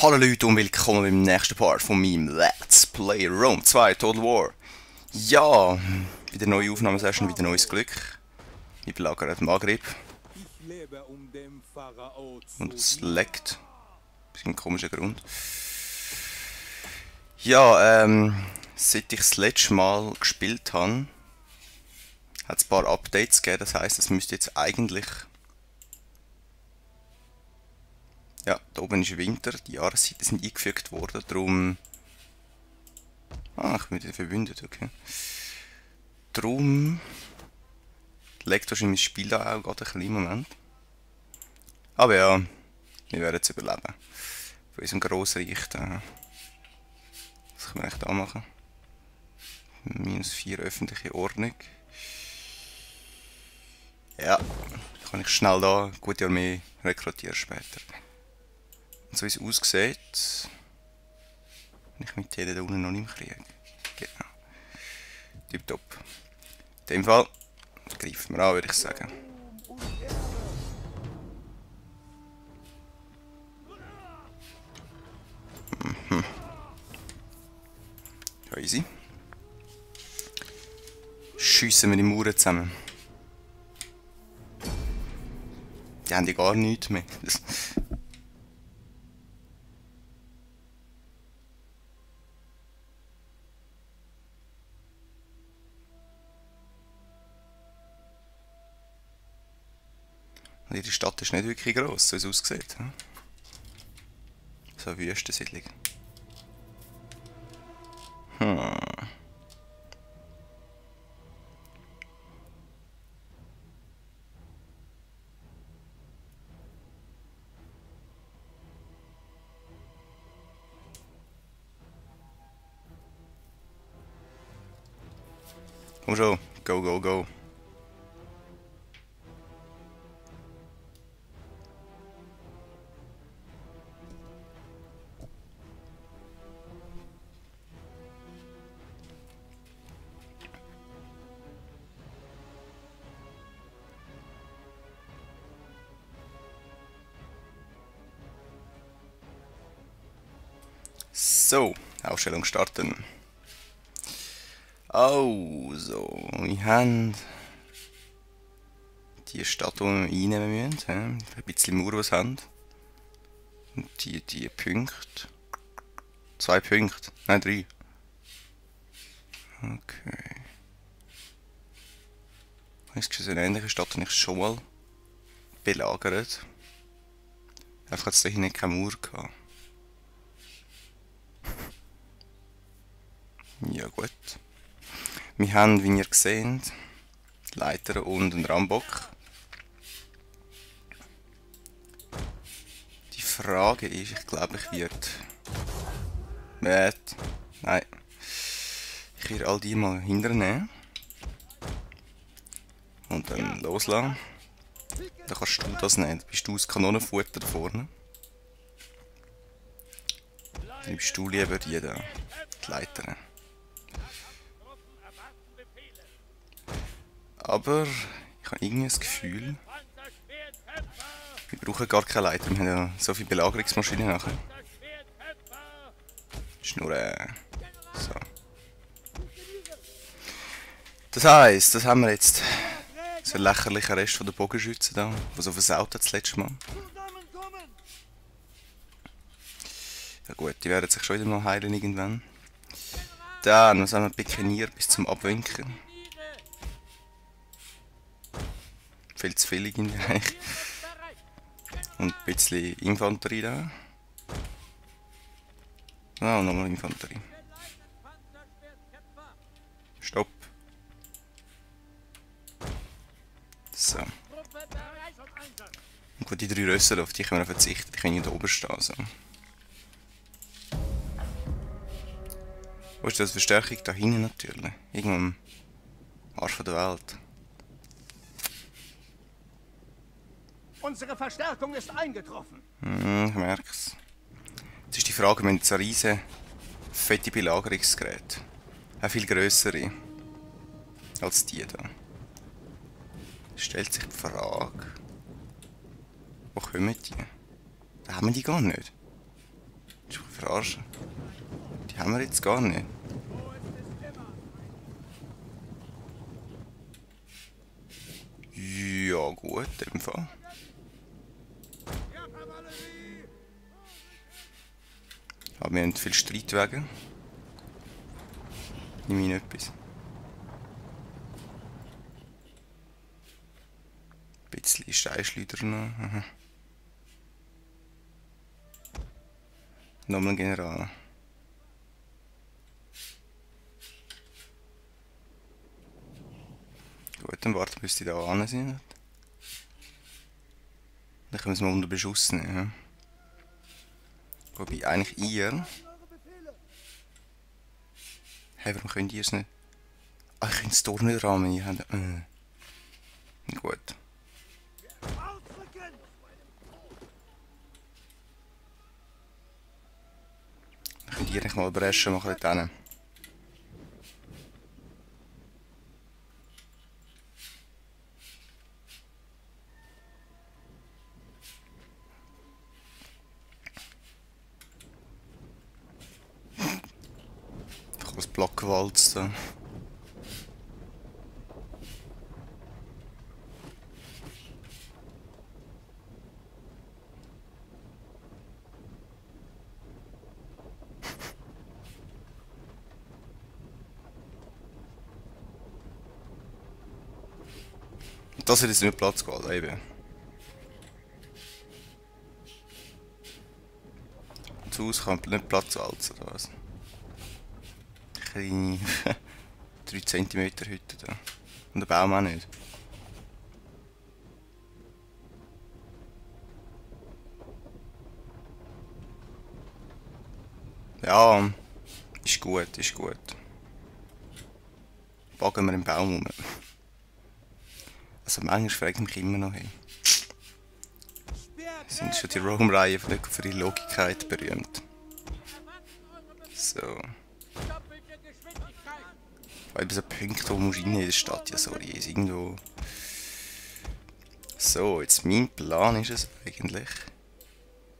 Hallo Leute und willkommen beim nächsten Part von meinem Let's Play Rome 2 Total War. Ja, wieder neue Aufnahmesession, wieder neues Glück. Ich belagere den Maghreb. Und es leckt. Bisschen ein komischer Grund. Ja, seit ich das letzte Mal gespielt habe, hat es ein paar Updates gegeben. Das heisst, es müsste jetzt eigentlich... Ja, da oben ist Winter, die Jahreszeiten sind eingefügt worden, darum... Ah, ich bin wieder verbündet, okay. Darum... Legt wahrscheinlich mein Spiel da auch gerade ein bisschen im Moment. Aber ja, wir werden es überleben. Von unserem Grossreich da. Was können wir echt da machen? -4 öffentliche Ordnung. Ja, kann ich schnell da eine gute Armee rekrutieren später. Und so wie es aussieht, bin ich mit denen da unten noch nicht im Krieg. Genau. Tipptopp. In dem Fall greifen wir an, würde ich sagen. Ja, easy. Schiessen wir die Mauern zusammen. Die haben ja gar nichts mehr. Ihre Stadt ist nicht wirklich gross, so wie es aussieht. So eine Wüstensiedlung. Komm schon, go, go, go. So, Aufstellung starten. Also, wir haben die Stadt, die wir einnehmen müssen. Ein bisschen Mauer, was haben. Und die Punkte. 2 Punkte. Nein, 3. Okay. Das ist eine ähnliche Stadt, die ich schon mal belagert. Einfach hat es da hinten keine Mauer gehabt. Ja gut. Wir haben, wie ihr seht, Leiter und einen Rambock. Die Frage ist, ich glaube, ich werde... Nein. Ich werde all die mal hinternehmen. Und dann loslassen. Dann kannst du das nehmen. Dann bist du das Kanonenfutter da vorne. Dann bist du lieber die da, die Leiter. Aber ich habe irgendwie das Gefühl, wir brauchen gar keine Leiter. Wir haben ja so viele Belagerungsmaschinen nachher. Das ist nur so. Das heisst, das haben wir jetzt. So ein lächerlicher Rest von der Bogenschützen da, der so versaut hat das letzte Mal. Ja gut, die werden sich schon wieder mal heilen irgendwann. Dann, was haben wir? Pikenier bis zum Abwinken. Viel zu viel irgendwie eigentlich. Und ein bisschen Infanterie da. Ah, nochmal Infanterie. Stopp. So. Und gut, die 3 Rösser, auf die können wir verzichten, die können hier oben stehen. Also. Wo ist das Verstärkung? Da hinten natürlich. Irgendwo am Arsch der Welt. Unsere Verstärkung ist eingetroffen. Ich merk's. Jetzt ist die Frage, wir haben jetzt ein riesen fette Belagerungsgerät. Auch viel grössere als die da. Es stellt sich die Frage, wo kommen die? Da haben wir die gar nicht. Das ist doch verarschen. Die haben wir jetzt gar nicht. Ja, gut, in dem Fall. Aber wir haben viele Streitwege. Nimm ihn etwas. Ein bisschen Steinschleuder noch. Aha. Nochmal ein General. Gut, dann warten, bis die da an sind. Dann können wir es mal unter Beschuss nehmen. Wobei eigentlich ihr. Hey, warum könnt ihr es nicht? Ah, ich kann das Tor nicht rahmen. Ihr habt. Gut. Dann könnt ihr nicht mal Breschen machen dort hinten. Das Blockwalz da. Das hat jetzt nicht Platz gehabt, eben. Das Haus kann nicht Platz walzen, oder was? Kleine 3 cm Hütte da. Und der Baum auch nicht. Ja, ist gut, ist gut. Packen wir im Baum rum. Also manchmal frage ich mich immer noch, hey. Sind schon die Rome-Reihen für ihre Logikkeit berühmt? So. Weil so Punkte, wo muss rein in der Stadt, ja sorry, ist irgendwo... So, jetzt mein Plan ist es eigentlich...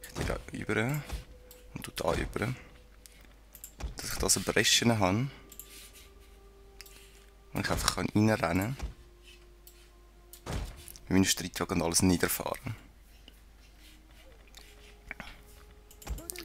Ich gehe da rüber und du da rüber. Dass ich da so Breschen habe. Und ich einfach reinrennen kann. Mit meinem Streitwagen und alles niederfahren.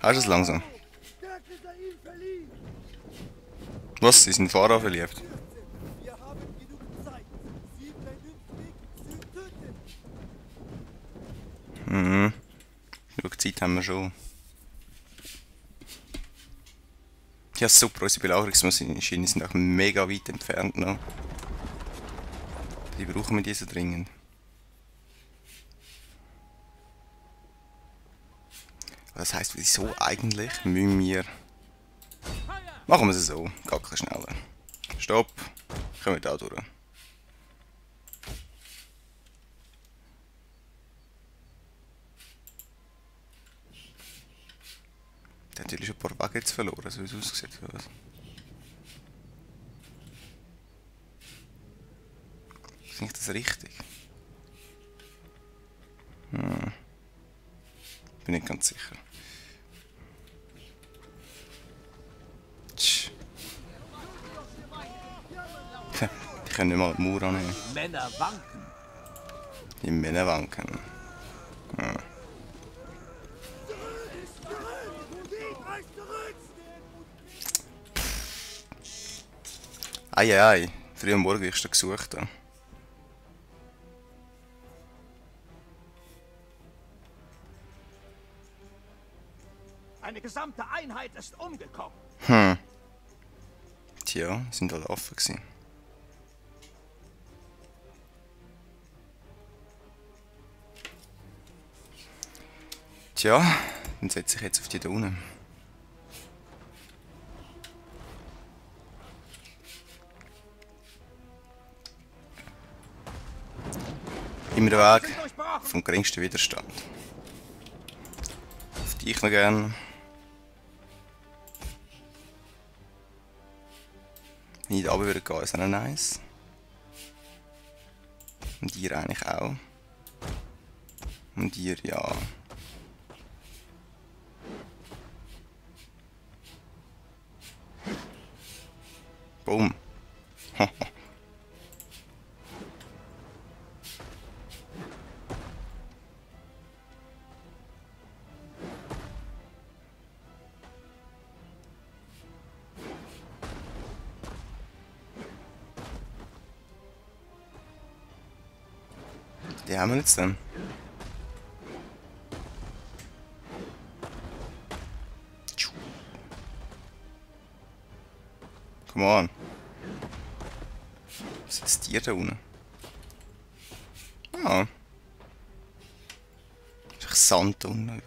Hast du es langsam? Was? Sie sind Fahrer verliebt? Mhm. Genug Zeit haben wir schon. Ja super, unsere Belagerungsmaschinen sind auch mega weit entfernt noch. Die brauchen wir diese dringend. Das heisst, wieso eigentlich müssen wir... Machen wir es so, gar kein schneller. Stopp, kommen wir da durch. Der hat natürlich schon ein paar Wege jetzt verloren, so wie es aussieht. Ist nicht das richtig? Bin nicht ganz sicher. Tsch. Die können nicht mal die Mauer annehmen. Männer wanken. Die Männer wanken. Ja. Ei. Früh am Morgen ist er gesucht. Da. Eine gesamte Einheit ist umgekommen. Tja, sind alle offen gewesen. Tja, dann setze ich jetzt auf die da unten. Immer der Weg vom geringsten Widerstand. Auf die ich noch gerne. Wenn ich da runter würde gehen, ist auch nice. Und ihr eigentlich auch. Und ihr ja. Boom. Die haben wir jetzt dann. Come on. Was ist die da unten? Ah. Ist einfach Sand da unten.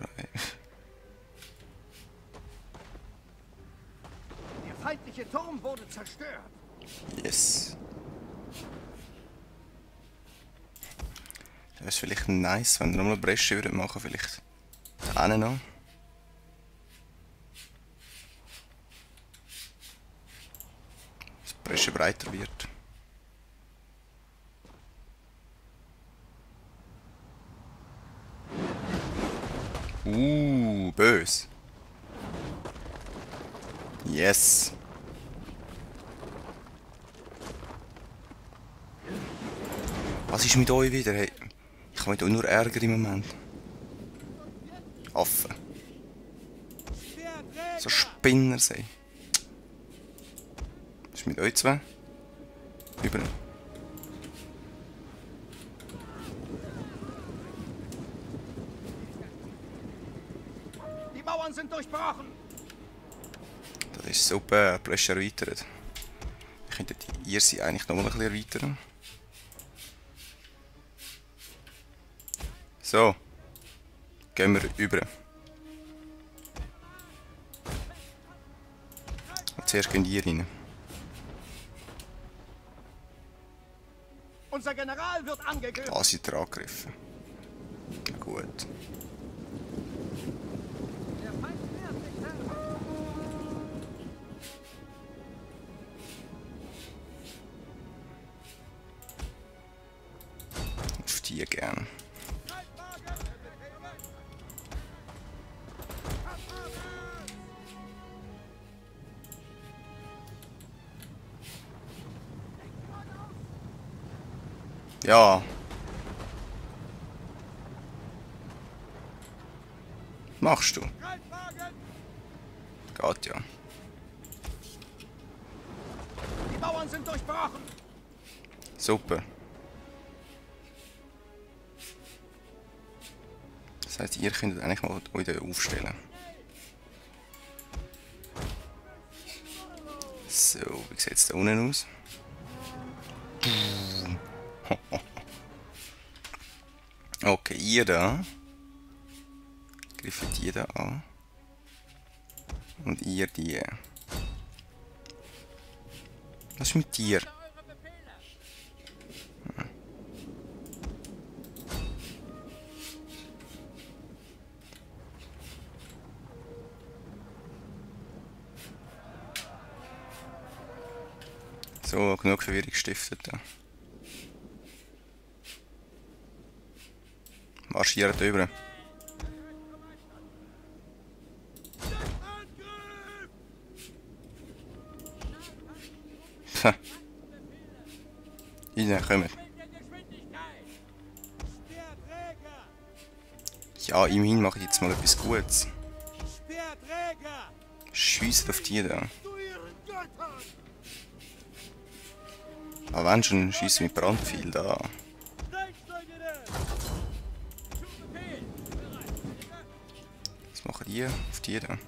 Der feindliche Turm wurde zerstört. Yes. Das ist vielleicht nice, wenn wir nochmal eine Bresche machen würden. Vielleicht da hinten noch. Dass die Bresche breiter wird. Böse. Yes. Was ist mit euch wieder? Hey, ich habe mich da nur Ärger im Moment. Affen. So Spinner sein. Was ist mit euch zwei? Über. Die Mauern sind durchbrochen. Das ist super, Bresche erweitert. Wir könnten ihr sie eigentlich noch mal ein bisschen erweitern. So. Gehen wir über. Und zuerst gehen die rein. Unser General wird angegriffen. Ah, sie hat angegriffen. Gut. Auf die gern. Ja. Machst du? Geht ja. Die Mauern sind durchbrochen. Super. Das heißt, ihr könntet eigentlich mal euch da aufstellen. So, wie sieht es da unten aus? Okay, ihr da. Greift die da an. Und ihr die. Was ist mit dir? So, genug Verwirrung gestiftet da. Marschiert über. Rein, kommen. Ja, immerhin mache ich jetzt mal etwas Gutes. Schießt auf die da. Aber wenn schon, schießt mit Brandpfeil da. Was machen die auf die da?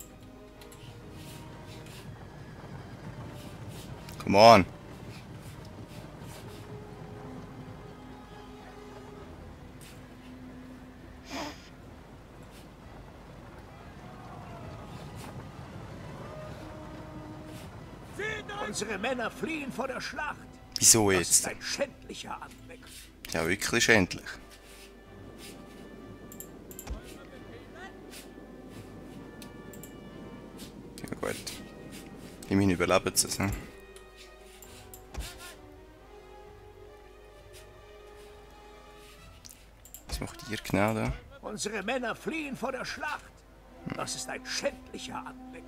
Come on! Unsere Männer fliehen vor der Schlacht. Wieso Das ist jetzt? ein schändlicher Anblick. Ja, wirklich schändlich. Ja gut. Immerhin überleben sie es. Ne? Was macht ihr genau da? Unsere Männer fliehen vor der Schlacht. Das ist ein schändlicher Anblick.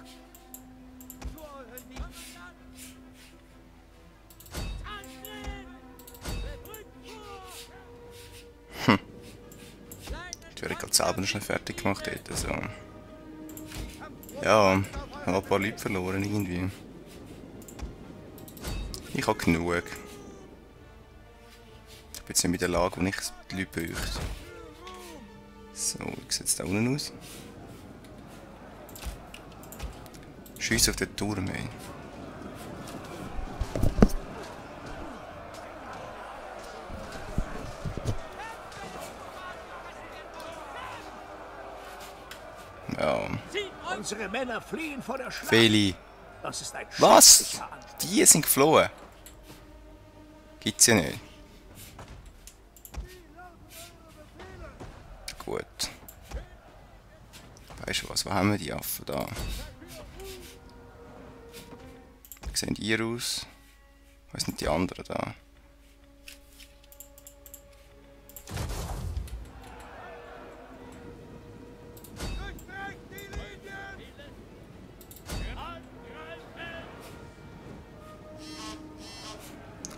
Die werde ich gerade selber noch schnell fertig gemacht hätte. Also. Ja, ich habe ein paar Leute verloren irgendwie. Ich habe genug. Ich bin jetzt nicht in der Lage, wo ich die Leute bräuchte. So, wie sieht es da unten aus? Schieß auf den Turm, ey. Ja. Unsere Männer fliehen vor der Schlacht. Feli. Das ist ein Was? schrecklicher Angriff. Die sind geflohen? Gibt's ja nicht. Gut. Weißt du was, wo haben wir die Affen da? Wie sehen die aus? Wo sind die anderen da?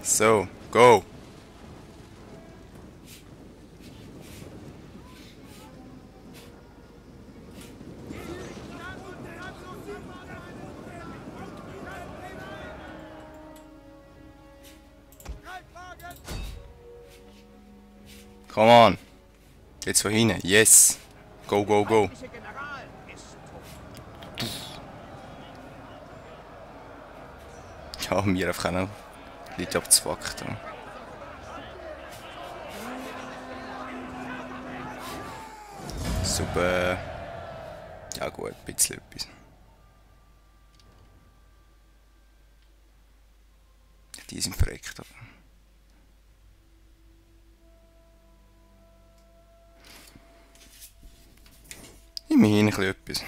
So, go! Come on! Jetzt von hinten, yes! Go, go, go! Dieser General ist tot. Ja, mir einfach auch noch Leute abzufucken. Super. Ja gut, ein bisschen etwas. Die sind verreckt, aber... Immerhin ein bisschen etwas.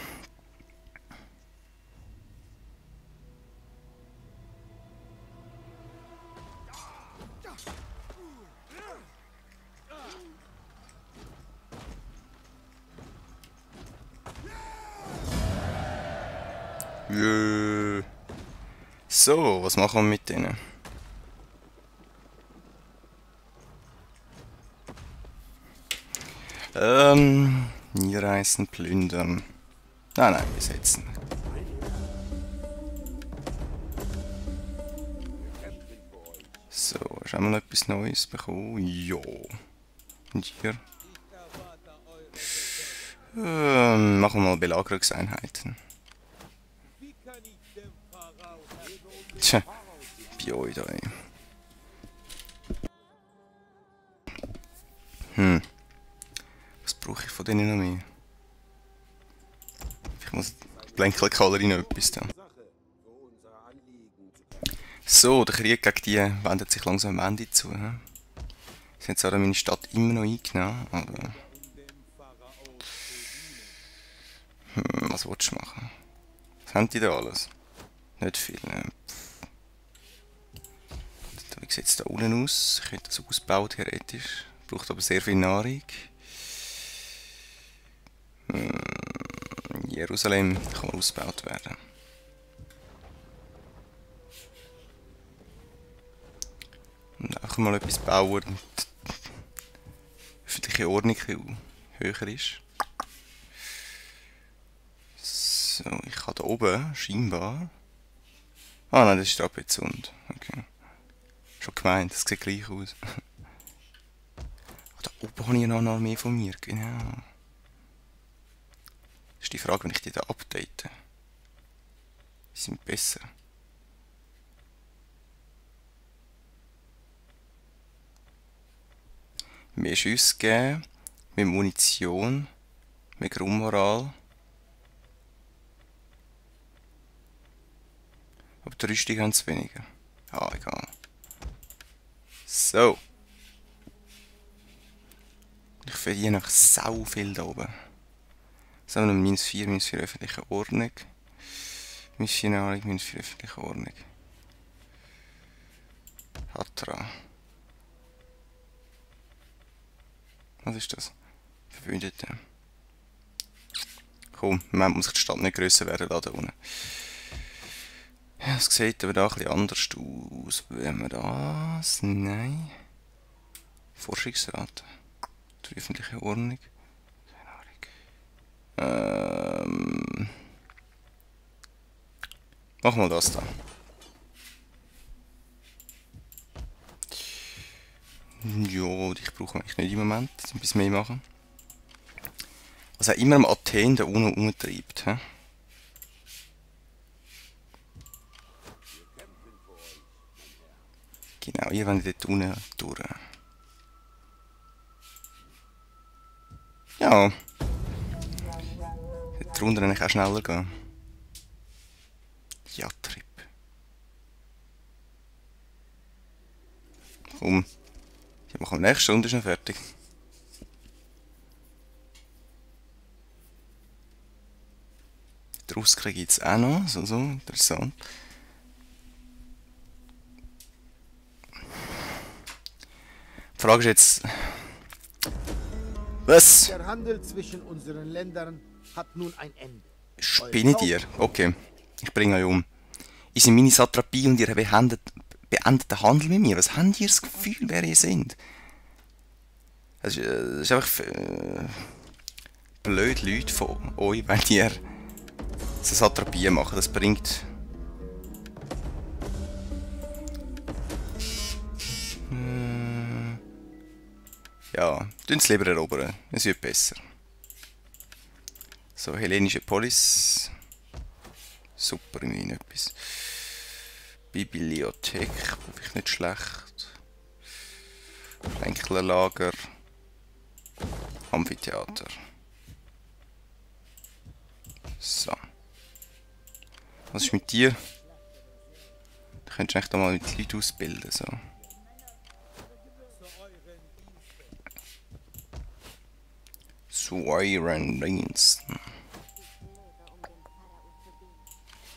So, was machen wir mit denen? Niederreißen, plündern. Nein, besetzen. So, hast du auch mal etwas Neues bekommen? Ja. Und hier? Machen wir mal Belagerungseinheiten. Tja, bei euch da, ey. Was brauche ich von denen noch mehr? Ich muss Blankelkaler in etwas da. So, der Krieg gegen die wendet sich langsam am Ende zu. He? Sie haben zwar meine Stadt immer noch eingenommen, aber... was willst du machen? Was haben die da alles? Nicht viel, ne? Wie sieht es da unten aus? Ich hätte das ausbauen, theoretisch. Braucht aber sehr viel Nahrung. Jerusalem kann mal ausgebaut werden. Und auch mal etwas bauen, damit die öffentliche Ordnung höher ist. So, ich kann da oben scheinbar... Ah nein, das ist Trapezund. Okay. Schon gemeint, das sieht gleich aus. Da oben habe ich noch eine Armee von mir, genau. Das ist die Frage, wenn ich die da update. Die sind besser. Mehr Schüsse geben, mehr Munition, mehr Grundmoral. Aber die Rüstung haben es weniger. Ah, egal. So. Ich verdiene noch sau viel da oben. So, -4, -4 öffentliche Ordnung. Missionare, -4 öffentliche Ordnung. Hatra. Was ist das? Verbündete. Komm, man muss die Stadt nicht grösser werden da unten. Ja, es sieht aber da ein bisschen anders aus. Wenn wir das... Nein. Forschungsrate. Die öffentliche Ordnung. Mach mal das da. Jo, ich brauche eigentlich nicht im Moment. Ein bisschen mehr machen. Was auch immer am Athen da unten umtreibt. He? Genau, ihr wollt dort unten durch. Ja. Dort runter kann ich auch schneller gehen. Ja, Trip. Komm. Ich mache nächste Stunde schon fertig. Die Russen gibt es auch noch. So interessant. Die Frage ist jetzt... Was? Der Handel zwischen unseren Ländern hat nun ein Ende. Spinnet ihr? Okay, ich bringe euch um. Ihr seid meine Satrapie und ihr beendet den Handel mit mir. Was habt ihr das Gefühl, wer ihr seid? Das ist einfach blöd, Leute von euch, wenn ihr so Satrapie machen. Das bringt... Ja, tun es lieber erobern. Es wird besser. So, hellenische Polis. Super, immerhin etwas. Bibliothek, vielleicht nicht schlecht. Fränklerlager. Amphitheater. So. Was ist mit dir? Du könntest echt mal mit Leuten ausbilden. So. Zu euren Diensten.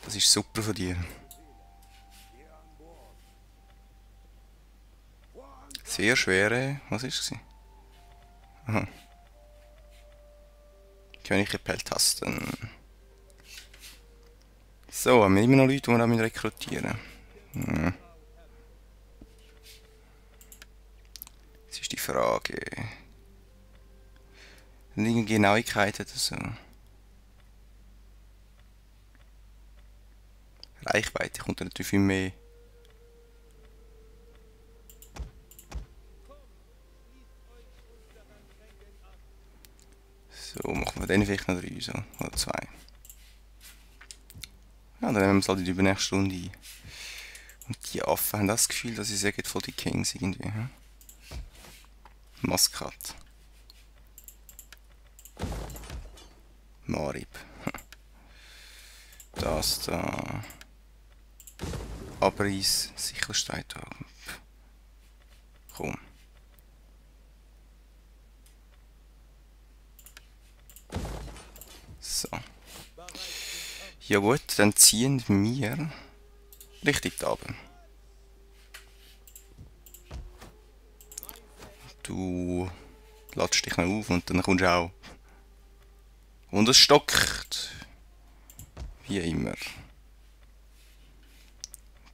Das ist super von dir. Sehr schwere. Was ist es? Aha. Königliche Peltasten. So, haben wir immer noch Leute, die wir rekrutieren müssen? Das ist die Frage. Sind irgendeine Genauigkeiten oder so? Reichweite kommt dann natürlich viel mehr. So, machen wir dann vielleicht noch 3 so, oder 2. Ja, dann nehmen wir es halt in die übernächste Stunde ein. Und die Affen haben das Gefühl, dass sie sagen, voll die Kings irgendwie. Hm? Maskat. Marib. Das da. Abriss, Sicherstein da. Komm. So. Ja gut, dann ziehen wir richtig da oben. Du ladest dich noch auf und dann kommst du auch. Und es stockt. Wie immer.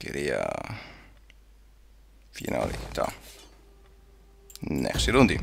Guerilla. Finale. Da. Nächste Runde.